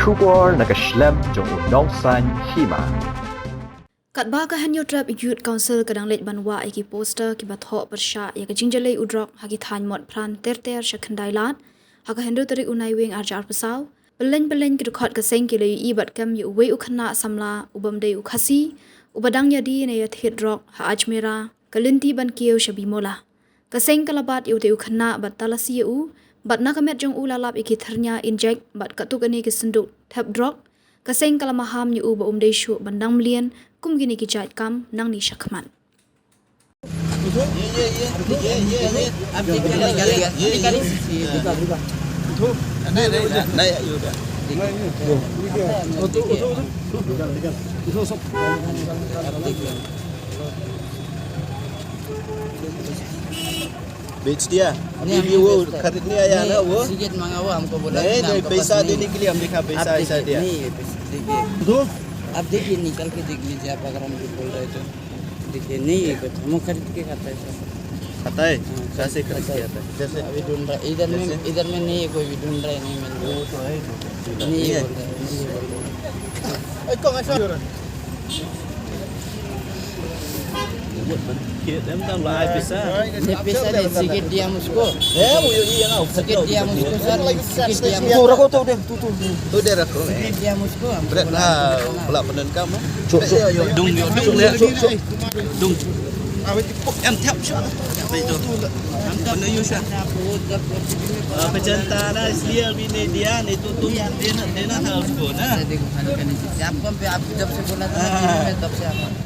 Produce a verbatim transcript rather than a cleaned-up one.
Khubor na ka shlem jong u Nongsaiñ Hima. Katba ka Hynñiewtrep Youth Council ka dang leit ban wah ïa ki poster kiba thoh pyrshah ïa ka jingjalei u drok ha ki thaiñ Motphran ter ter sha Khyndailad ha ka hynriew tarik u Naiwieng arhajar arphew saw, pyllein pyllein ki dkhot ka seng ki la ïohi bad kem ïa uwei u khynnah samla u bym dei u Khasi uba dang ïadie ne ïathied drok ha Ajmera, ka lynti ban kiew sha Bimola. Ka seng ka la bat ïa utei u khynnah bad talasi ïa u, bad na ka met jong u la lap ïa ki thyrnia injek bad katto katne ki synduk thep drok. Ka seng ka la maham ïa u ba um dei shuh ban dang mlien kum kine ki jait kam nangne shakhmat. बेच दिया। नहीं, अभी हमने वो बेच दिया। खरीदने आया नहीं, ना वो। सिगरेट मंगा हुआ, हमको बोला नहीं, कि नहीं, हमको पैसा पास नहीं देने है। के लिए हम देखा, आप पैसा ऐसा देखिए, दिया। नहीं है पैसा, देखिए। दो। आप देखिए, निकाल के देख लीजिए, आप अगर हमको बोल रहे तो। देखिए, नहीं है कुछ, हम खरीद के खाता है सब। खाता है? हाँ, कैसे खरीद खाता के है। खाता है? जैसे? अभी ढूंढ रहा है, इधर में, जैसे? इधर में नहीं है कोई भी, ढूंढ रहा है, नहीं मिल रहा है। वो तो है, नहीं नहीं है। बोल रहा है, नहीं बोल रहा है। ए, कौन ऐसा? ये पैसा। ये पैसा दे, सिगरेट दिया हम उसको। है, वो ये, ये ना, सिगरेट दिया हम उसको, सर, सिगरेट दिया हम उसको। Tu dia rakam, eh. Siapa yang dia musuh? Berat lah, pula penendam, eh. Cuk, cuk. Dung, dung, dung, dung. Dung. Em thep sha. Em thep sha. Apa cerita dah, इसलिए अभी नहीं दिया, नहीं तो तुम देना, देना था उसको ना। देखो, खाली करने से। आपको हम पे, आप जब से बोला था ना, मैं तब से आ रहा हूँ।